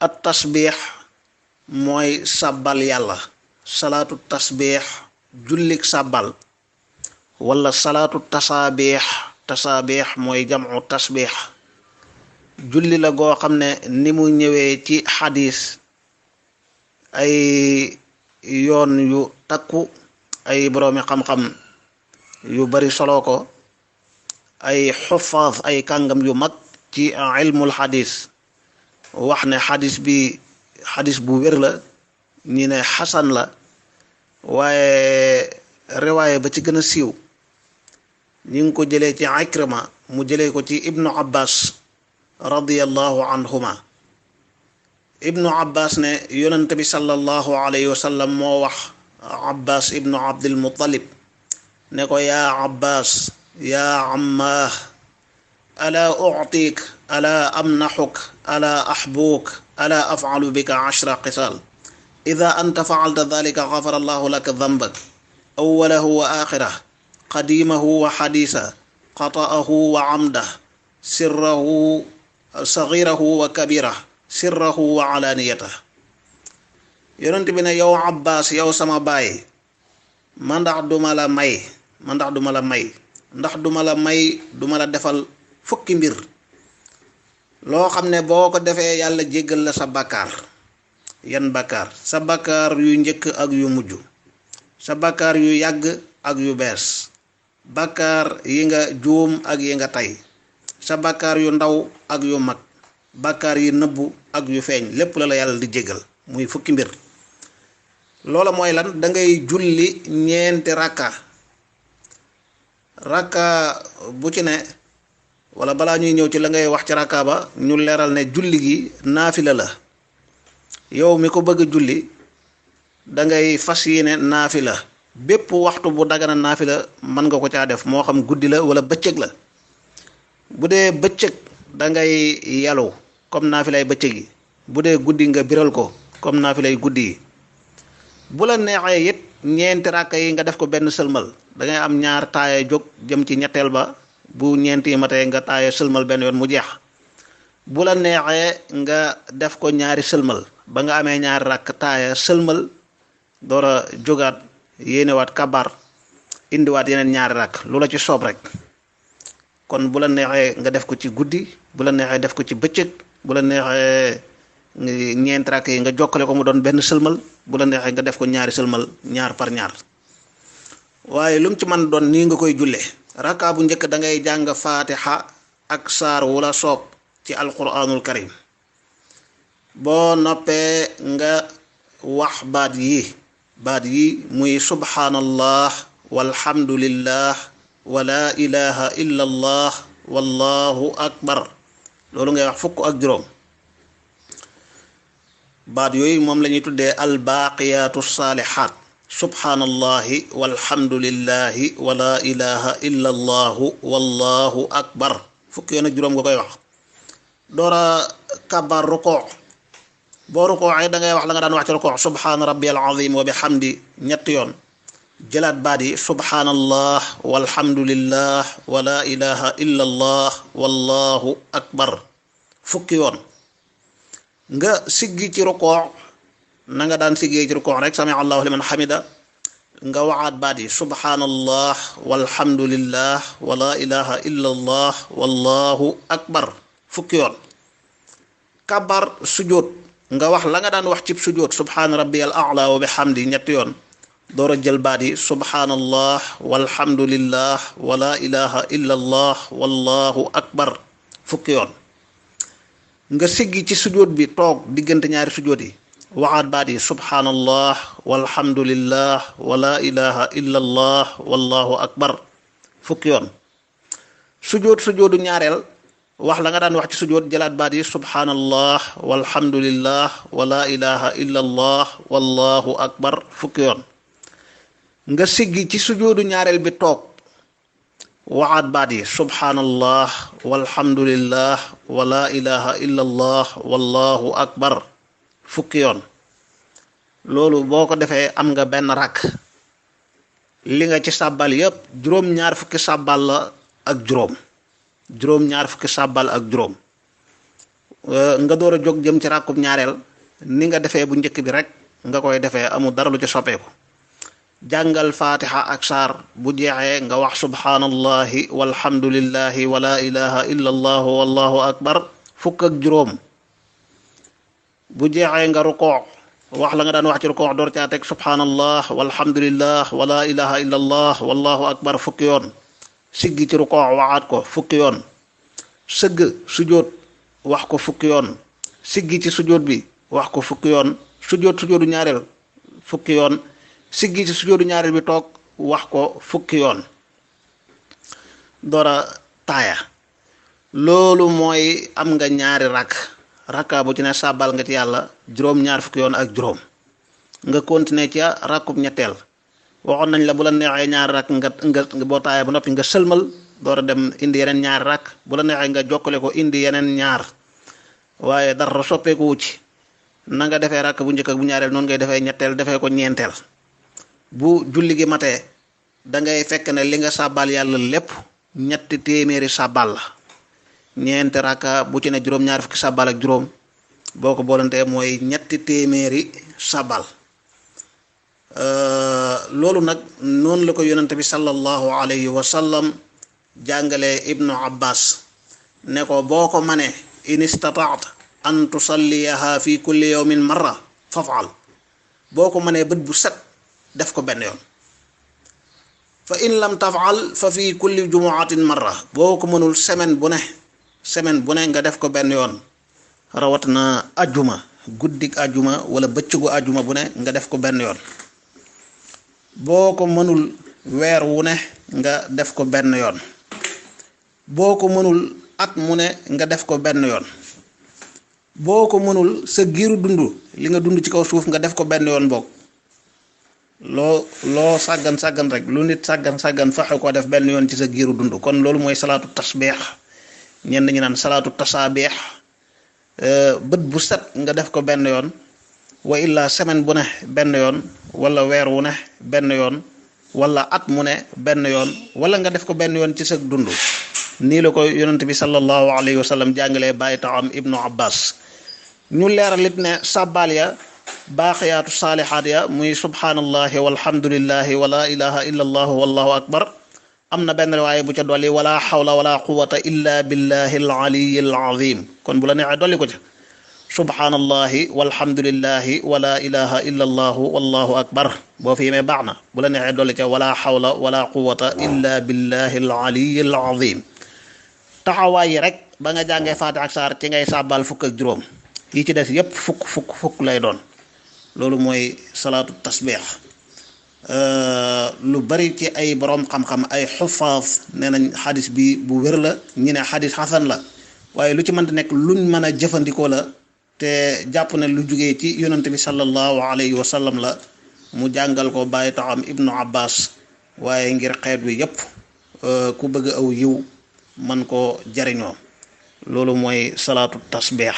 at tasbih mooy sàbbal yàlla. salaatu tasbih jullik sàbbal, wala salaatu tasaabih mooy jamcu tasbih. julli la goo xam ne ni mu ñëwee ci xadis ay yoon yu takku, ay boroomi xam-xam yu bari solo ko, ay xufaaz ay kàngam yu mag ci ilmul xadis wax ne xadis bi xadis bu wér la, ñi ne xasan la. waaye riwaaye ba ci gën a siiw ñi ngi ko jëlee ci Ikrima mu jëlee ko ci ibnu Abbas radiyallahu anhuma. ibnu Abbas ne yonent bi sallallahu alayhi wa sallam moo wax Abbas ibnu Abdul Muttalib ne ko yaa Abbas yaa ammaah ala u'tik ala amnaxuk ala axbuuk ala af'alu bika 10 qisaal ida anta fa'alta dhalika ghafara allahu laka dhanbak awwalahu wa akhirahu qadimahu wa hadithahu qata'ahu wa 'amdahu sirrahu saghirahu wa kabirahu sirrahu wa 'alaniyatahu. yonent bi ne yow Abbas yow sama baay ndax duma la may duma la defal fukki mbir loo xam ne boo ko defee yàlla jéggal la sa bàkkaar. yan bàkkaar? sa bàkkaar yu njëkk ak yu mujj, sa bàkkaar yu yàgg ak yu bees, bàkkaar yi nga juum ak yi nga tey, sa bàkkaar yu ndaw ak yu mag, bàkkaar yi nëbbu ak yu feeñ, lépp la yàlla di jéggal. muy fukki mbir. loola mooy lan? da ngay julli ñeenti rakka bu ci ne, wala balaa ñuy ñëw ci la ngay wax ci rakka ba ñu leeral ne julli gi naafila la. yow mi ko bëgg julli da ngay fas yéene naafila. bépp waxtu bu dagana naafila mën nga ko caa def, moo xam guddi la wala bëccëg la. bu dee bëccëg da ngay yalu comme naafilay bëccëg yi, bu dee guddi nga biral ko comme naafilay guddi yi. bu la neexee it ñeenti rakka yi nga def ko benn sëlmal, da ngay am ñaar taaya jóg jëm ci ñetteel ba, bu ñeenti matee nga taaya sëlmal benn yoon mu jeex. bu la neexee nga def ko ñaari sëlmal, ba nga amee ñaari rakk taaya sëlmal door a jógaat yéenewaat kabar indiwaat yeneen ñaari rakk, lu la ci soob rek. kon bu la neexee nga def ko ci guddi, bu la neexee def ko ci bëccëg, bu la neexee ñeenti rakk yi nga jokkale ko mu doon benn sëlmal, bu la neexee nga def ko ñaari sëlmal ñaar par ñaar. waaye lu mu ci mën doon nii nga koy jullee. rakka bu njëkk da ngay jàng faatiha ak saar wu la soob ci alquranul karim. boo noppee nga wax baat yi muy subhanallah walhamdulillah wa la ilaha illa allah wallahu akbar. loolu ngay wax fukk ak juróom. baat yooyu moom la ñuy tuddee albaqiyatu saalihaat. subhanallahi walhamdulillahi wa la ilaha illa allahu wallahu akbar. fukk yoon ak juróom nga koy wax. doora kabar rukoo. boo rukooxee da ngay wax la nga daan wax ci rukoox subhaana rabbiyal azim wa bihamdi ñetti yoon. jëlaat baat yi subhaanallah walhamdulillah wa la ilaha illa allah wallahu akbar fukki yoon. nga siggi ci rukoox na nga daan siggee ci rukoox rek sami allahu liman hamida. nga waxaat baat yi subhaanallah walhamdulillah wa la ilaha illa allah wallahu akbar fukki yoon. kabar sujjóot nga wax la nga daan wax ci sujjóot subhaana rabbiyal a'la wa bihamdi ñetti yoon. door a jël baat yi subhaanallah walhamdulillah wa la ilaha illa allah wallahu akbar fukki yoon. nga siggi ci sujjóot bi toog diggante ñaari sujjóot yi waxaat baat yi subhaanallah walhamdulillah wa la ilaha illa allah wallahu akbar fukki yoon. sujjóotu ñaareel wax la nga daan wax ci sujjóot jëlaat baat yi subhaanallah walhamdulillah wa la ilaha illa allah wallahu akbar fukki yoon. nga siggi ci sujjóotu ñaareel bi toog waxaat baat yi subhaanallah walhamdulillah wa la ilaha illa allah wallahu akbar fukki yoon. loolu boo ko defee am nga benn rakk. li nga ci sàbbal yépp juróom-ñaar fukki sàbbal la ak juróom. nga door a jóg jëm ci ràkkub ñaareel ni nga defee bu njëkk bi rek nga koy defee amul dara lu ci soppeeku. jàngal fatiha ak saar bu jeexee nga wax subhanallahi walhamdulillahi wala ilaha illa allahu wallahu akbar fukk ak juróom. bu jeexee nga rukoo wax la nga daan wax ci rukoo door caa teg subhanallah walhamdulillah wala ilaha illa allah wallahu akbar fukki yoon. siggi ci rukoo waxaat ko fukki yoon. sëgg sujóot wax ko fukki yoon. siggi ci sujóot bi wax ko fukki yoon. sujoodu ñaareel fukki yoon. siggi ci sujoodu ñaareel bi toog wax ko fukki yoon. doora taaya. loolu mooy am nga ñaari rakka bu ci ne sàbbal nga ci yàlla juróom-ñaar fukki yoon ak juróom. nga continuer ca rakkub ñetteel waxoon nañ la bu la neexee ñaari rakk nga boo taaya ba noppi nga sëlmal doora dem indi yeneen ñaari rakk bu la neexee nga jokkale ko indi yeneen ñaar waaye dara soppeeku wu ci na nga defee rakk bu njëkk ak bu ñaareel noonu ngay defee ñetteel defee ko ñeenteel. bu julli gi matee da ngay fekk ne li nga sàbbal yàlla lépp ñetti téeméeri sàbbal la. ñeenti rakka bu ci ne juróom-ñaar fukki sàbbal ak juróom boo ko boolantee mooy ñetti téeméeri sàbbal. loolu nag noonu la ko yonente bi sallallahu alayhi wa sallam jàngalee ibnu abbas ne ko boo ko manee in istataat an tusalliyaha fi kulli yawmin marra fafal boo ko manee bët bu set def ko benn yoon. fa in lam tafal fa fi kulli jumuatin marra boo ko mënul semaine bu ne nga def ko benn yoon. rawat na ajjuma guddik ajjuma wala bëccëgu ajjuma bu ne nga def ko benn yoon. boo ko mënul weer wu ne nga def ko benn yoon. boo ko mënul at mu ne nga def ko benn yoon. boo ko mënul sa giiru dund li nga dund ci kaw suuf nga def ko benn yoon boog. loo sàggan rek lu nit sàggan fexe koo def benn yoon ci sa giiru dund kon loolu mooy salaatu tasbeex ñenn ñi naan salaatu tasaabeex. bët bu set nga def ko benn yoon wa illa semaine bu ne benn yoon wala weer wu ne benn yoon wala at mu ne benn yoon wala nga def ko benn yoon ci sa dund. nii la ko yonent bi sallallahu alayhi wa sallam jàngalee bàyyi taxam ibnu abbas. ñu leeral it ne sàbbaal ya baaqiyaatu saalihaat ya muy subhanallahi walhamdulillahi wala ilaha illa allahu wallahu akbar am na benn riwaaya bu ca dolli wala xawla wala quwata illa billahi al aliyi al azim kon bu la neexee dolli ko ca subhanallahi walhamdulillahi wala ilaha illa allahu wallahu akbar boo fi yemee baax na bu la neexee dolli ca wala xawla wala quwata illa billahi al aliyi al azim. taxawaay yi rek ba nga jàngee faatiha ak saar ci ngay sàbbal fukk ak juróom yi ci des yépp fukk lay doon. loolu mooy salaatu tasbeex. lu bari ci ay boroom xam-xam ay xufaaf nee nañ xadis bi bu wér la ñi ne xadis xasan la waaye lu ci mënta nekk luñ mën a jëfandikoo la te jàpp ne lu jugee ci yonante bi sallallahu alayhi wa sallam la mu jàngal ko bàyyi taxam ibnu abbas waaye ngir xeet wi yépp ku bëgg aw yiw man ko jariñoo loolu mooy salaatu tasbeex.